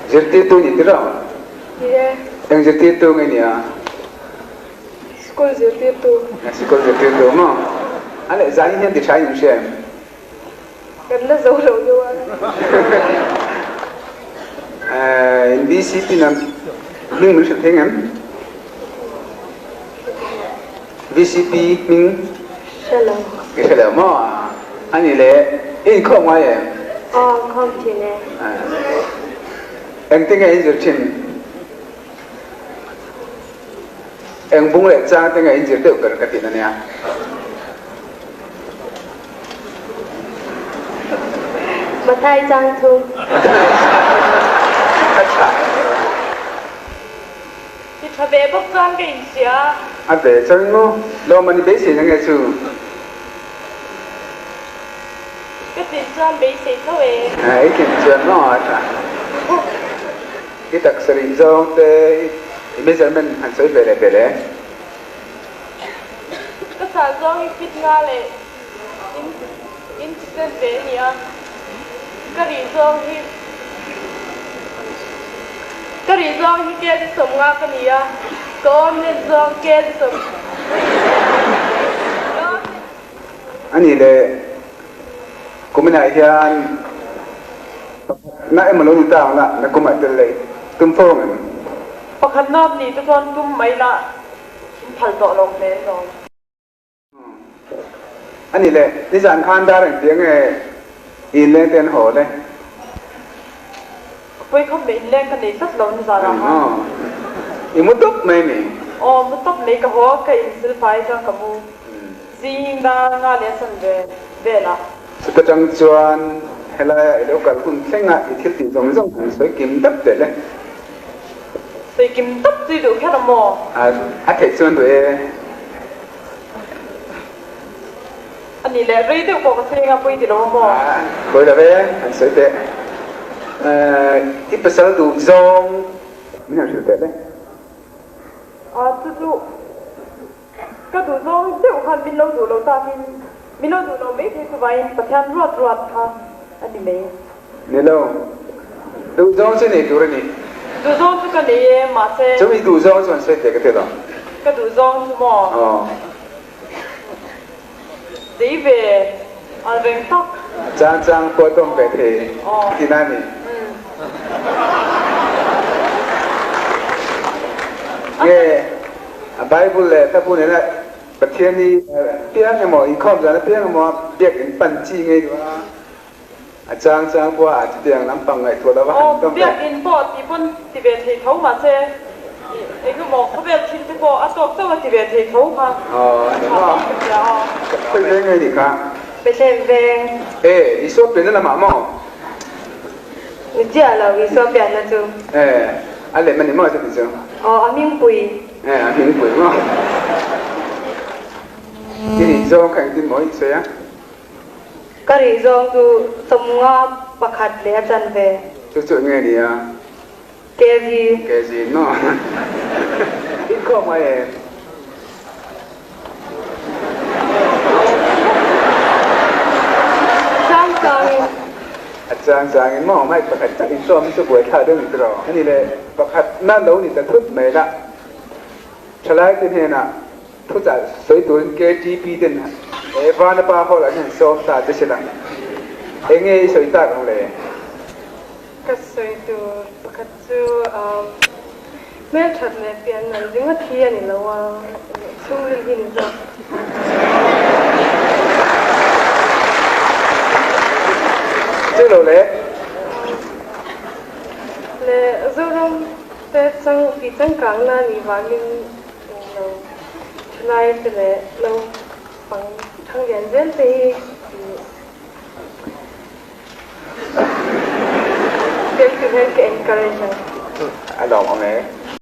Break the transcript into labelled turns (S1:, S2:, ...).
S1: Zirtirtu i ni tir ang?
S2: Ni e.
S1: Eng zirtirtu nge nia?
S2: Sikul zirtirtu.
S1: Sikul zirtirtu maw? A leh zai hian ti tha in hria em?
S2: Kan la zo lo deuh a.
S1: In BCP na hming min hrilh thei ngem? VCP hming?
S2: Hre lo.
S1: I hre lo maw? A nih le, i inkhawm ngai em?
S2: Aw, inkhawm thin e.
S1: Engtin nge in zir thin? Eng bung leh chang te nge in zir deuh ber ka tihna nia.
S2: Mathai chang thum.
S3: I tha ve bawk chuan ka inhria.
S1: A ve chuan maw? Lawm an i beisei na nge chu?
S3: Ka tlin chuan beisei tho e.
S1: I tlin chuan maw a tha. I taksa rih zawng te i measurement han sawi ve leh bel e.
S3: Ka sah zawng i fit nga leh in in ti chen ve a nia. Ka rih zawng hi ka rih zawng hi kg 50 ka ni a, ka awm let zawng kg sawm ka awm let.
S1: A nih leh kuminah hian pakhatna emaw lo ni ta ang la, na kumah tel leh tum fo ang em?
S3: Pakhatna nih te chuan tum mai la, in phal tawh lo hle zawng.
S1: A nih leh nizan khan dar engti ange i inleng te an haw le?
S3: Ka pawi khawp mai, inleng ka nei tlat lo nizan ah khan.
S1: I mu tawp mai mi?
S3: Aw, mu tawp mai ka haw, ka insilfai chuan ka mu. Zing dar nga leh a chan ve vel ah.
S1: Chuta tang chuan helaia i lo kal hun thleng ah i thil tih zawng zawng han sawi kim dap teh le.
S3: Sawi kim tak chu i duh kher a maw?
S1: A theih chuan duh e.
S3: A nih leh rei deuh pawh ka sawi anga pawi ti lo a maw?
S1: Pawi lo e, han sawi teh. I pasal duh zawng min han hrilh teh le.
S3: A chu chu ka duh zawng deuh khan min lo duh lo takin min lo duh lo mai thei chuvangin Pathian ruat ruat kha a ni mai.
S1: Ni lo. Duhzawng chu nei tur a ni.
S3: Duhzawng chu ka nei e, mahse.
S1: Chu i duhzawng chu an sawi teh ka ti lo.
S3: Ka duhzawng chu maw?
S1: Aw.
S3: Zei ve an reng tak.
S1: Chang chang pawh tawng ve thei ti na ni. Nge a Bible leh Hlabu nena Pathian hi piang emaw inkhawm zan apiang emaw biak in pan chi ngei duh a. A chang chang pawh a chutiang lampang ngaihtuah lova han tawm ve.
S3: Biakinn pawh ti pawn ti ve thei tho mahse eng emaw khawvel thil te pawh a tawk chauh a ti ve thei tho kha.
S1: Aw a ni maw? Khawi veng nge ni kha?
S2: Bethlehem veng.
S1: E, Isua pianna lamah maw?
S2: Ni chiah lo, Isua pianna chu.
S1: E, a lem a ni maw chuti chu?
S2: Aw, a hmingpui.
S1: E, a hmingpui maw? I nih zawng kha engtin maw i sawi a?
S2: Ka rih zawng chu 51 leh a chanve.
S1: Chu chu nge ni a?
S2: Kg.
S1: Kg maw? Inkhawm ngai em?
S2: Chang changin.
S1: A chang changin maw? Mic pakhat tak inkhawm hi chu buaithlak deuh ni tiraw? A ni le, pakhat na lo ni ta thut mai la. Thalai te hnenah Thuchah sawi turin KTP ten he Vanapa Hall ah hian sawm ta che sela, eng nge i sawi tak ang le?
S2: Ka sawi tur pakhat chu hmelthat leh pian an ringawt hi a ni lo a, chhungril hi ni zawk.
S1: Chu lo le?
S2: Le Zoram te chang tih changkangna nih vangin Englo thalai te leh naupang thang lian zel te hi tel tur hian ka encourage ang.
S1: A lawm awm e.